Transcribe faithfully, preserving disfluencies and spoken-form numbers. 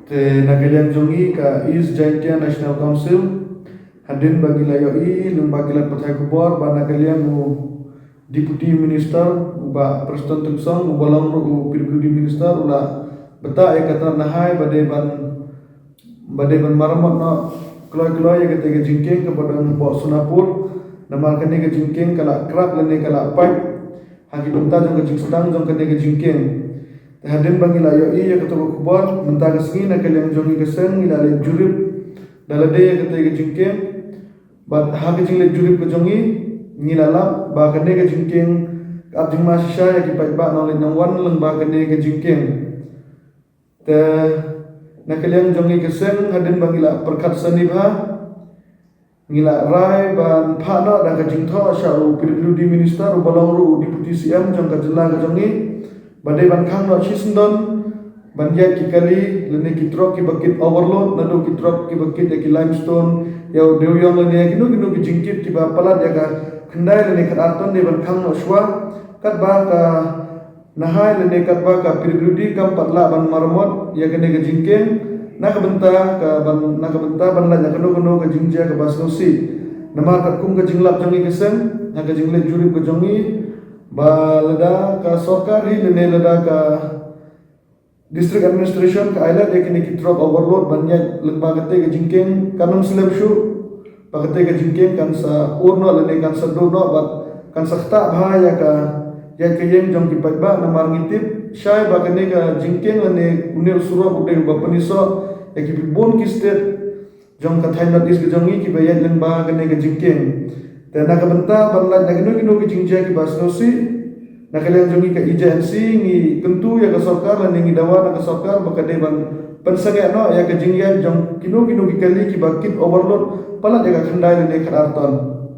Te na ka liang jong ngi ka East Jaintia National Council, hadien ba ngi la ïohi lyngba ki lad pathai khubor ba na ka liang u Deputy Minister u Bah Prestone Tynsong, uba long ruh u P W D Minister, u la btah ïa ka tnat nahai ba dei ban ba dei ban maramot noh kloi kloi ïa katei ka jingkieng kaba don hapoh Sonapur. Namar kane ka jingkieng ka la crack lane ka la pait ha ki bynta jong ka jingsdang jong kane ka jingkieng. Te hadien ba ngi la ïohi ïa kato ka khubor, mynta ka sngi na ka liang jong ngi ka seng ngi la leit jurip da lade ïa katei ka jingkieng. Bad ha ka jingleit jurip ka jong ngi, ngi la lap ba kane ka jingkieng ka ap jingma shisha ïa ki paidbah nongleit nongwan lyngba kane ka jingkieng. Te na ka liang jong ngi ka seng, hadien ba ngi la pyrkhat sani bha, ngi la rai ban phah noh da ka jingthoh sha u P W D Minister uba long ruh u Deputy C M jong ka jylla ka jong ngi, ba dei ban khang noh shisyndon ban ïaid ki kali lane ki trok kiba kit overload, naduh ki trok kiba kit ïa ki limestone, ïa u dewiong lane ïa kino kino ki jingkit kiba palat ïa ka khyndai lane khatar ton, dei ban khang noh shuwa. Katba ka nahai lane katba ka P W D kam pat lah ban maramot ïa kane ka jingkieng na ka bynta ka ban, na ka bynta ban lait na kano kano ka jingjia kaba sngewsih. Namar katkum ka jinglap jong ngi ka seng ha ka jingleit jurip ka jong ngi, ba lada ka sorkar hi lane lada ka District Administration ka ailad ïa kine ki trok overload ban ïaid lyngba katei ka jingkieng, kan ym slem shuh ba katei ka jingkieng kan sa ur noh lane kan sa duh noh bad kan sa ktah bha ïa ka ïaid ka ïeng jong ki paidbah. Namar ngi tip shai ba kane ka jingkieng lane une u surok u dei uba pynisoh ïa ki bun ki state jong ka thaiñ North East ka jong ngi kiba ïaid lyngba kane ka jingkieng. Te na ka bynta ban lait na kino kino ki jingjia kiba sngewsih, na ka liang jong ngi ka E J N C ngi kyntu ïa ka sorkar lane ngi dawa na ka sorkar ba ka dei ban pynsangeh noh ïa ka jingïaid jong kino kino ki kali kiba kit overload palat ïa ka khyndai lane khatar ton.